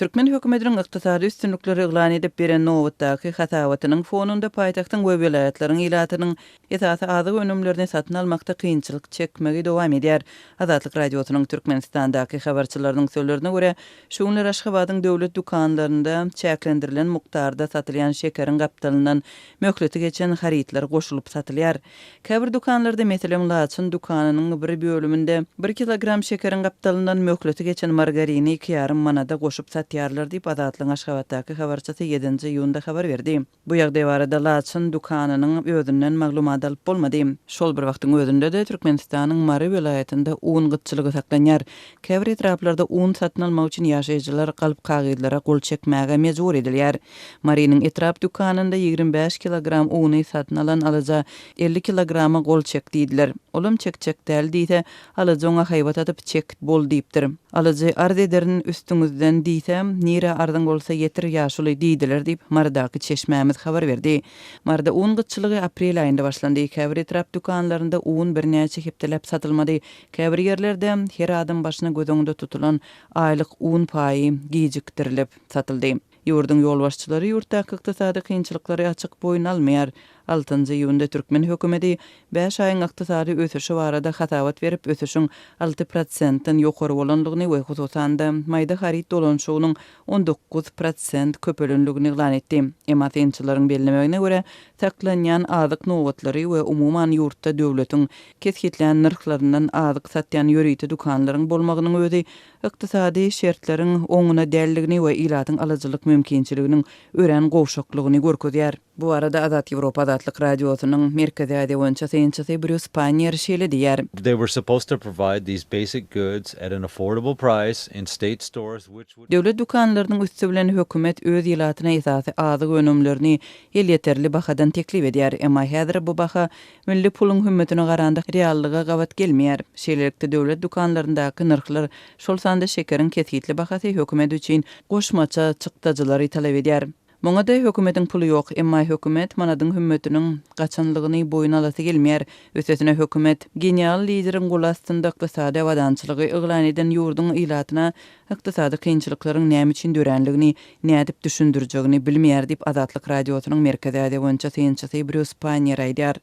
Türkmen hökümetiniň ykdysady üstünlikleri yglan edip beren nobatdaky hasabatynyň fonunda paýtagtyň we welaýatlaryň ilatynyň esasy azyk önümlerini satyn almakda kynçylyk çekmegi dowam edýär. Azatlyk Radiosynyň Türkmenistandaky habarçylarynyň sözlerine görä, şu günler Aşgabadyň döwlet dükanlarynda çäklendirilen mukdarda satylýan şekeriň gapdalyndan möhleti geçen harytlar goşulyp satylýar. Käbir dükanlarda, meselem, Laçyn dükanynyň bir bölüminde bir kilogram şekeriň gapdalyndan möhleti geçen margarini 2,5 manada goşup satýarlar diýip, Azatlygyň Aşgabatdaky habarçysy ýedinji iýunda habar berdi. Bu ýagdaý barada Laçyn dükanynyň özünden maglumat alyp bolmady. Şol bir wagtyň özünde-de, Türkmenistanyň Mary welaýatynda un gytçylygy saklanýar. Käbir etraplarda un satyn almak üçin ýaşaýjylar galp kagyzlara gol çekmäge mejbur edilýär. Marynyň etrap dükanynda 25 kilogram uny satyn alan alyja 50 kilograma gol çek diýdiler. Olam çekjek däl diýse, alyjy oňa haýbat atyp, çek, bol diýipdir. Alyjy arz ederin üstüňizden diýse, nirä arzyň bolsa ýetir ýaşuly diýdiler diýip, Marydaky çeşmämiz habar berdi. Maryda un gytçylygy aprel aýynda başlandy. Käbir etrap dükanlarynda un birnäçe hepdeläp satylmady. Käbir ýerlerde her adam başyna göz öňünde tutulan aýlyk un paýy gijikdirilip satyldy. Ýurduň ýolbaşçylary ýurtdaky ykdysady kynçylyklary açyk boýun almaýar. Altynjy iýunda türkmen hökümeti bäş aýyň ykdysady ösüşi barada hasabat berip, ösüşiň alty prosentden ýokary bolandygyny we hususan-da, maýda haryt dolanyşygynyň 19% köpelendigini yglan etdi. Emma synçylaryň bellemegine görä, saklanýan azyk nobatlary we umuman ýurtda döwletiň kesgitlän nyrhlaryndan azyk satýan ýörite dükanlaryň bolmagynyň özi ykdysady şertleriň oňuna däldigini we ilatyň alyjylyk mümkinçiliginiň örän gowşaklygyny görkezýär. Bu barada Azat Ýewropa Azatlyk Radiosynyň Merkezi Aziýa boýunça synçysy Brýus Panniýer şeýle diýýär. They were supposed to provide these basic goods at an affordable price in state stores which would. Döwlet dükanlarynyň üsti bilen hökümet öz ilatyna esasy azyk önümlerini elýeterli bahadan teklip edýär. Emma häzir bu baha Milli puluň hümmetine garanda reallyga gabat gelmeýär. Şeýlelikde, döwlet dükanlaryndaky nyrhlar, şol sanda şekeriň kesgitli bahasy hökümet üçin goşmaça çykdajylary talap edýär. Muňa-da hökümetiň puly ýok. Emma hökümet manadyň hümmetiniň gaçanlygyny boýun alasy gelmeýär. Üstesine hökümet, genial lideriň goly astynda ykdysady abadançylygy yglan eden ýurduň ilatyna ykdysady kynçylyklaryň näme üçin döränligini nädip düşündirjegini bilmeýär diýip, Azatlyk Radiosynyň Merkezi Aziýa boýunça synçysy Brýus Panniýer aýdýar.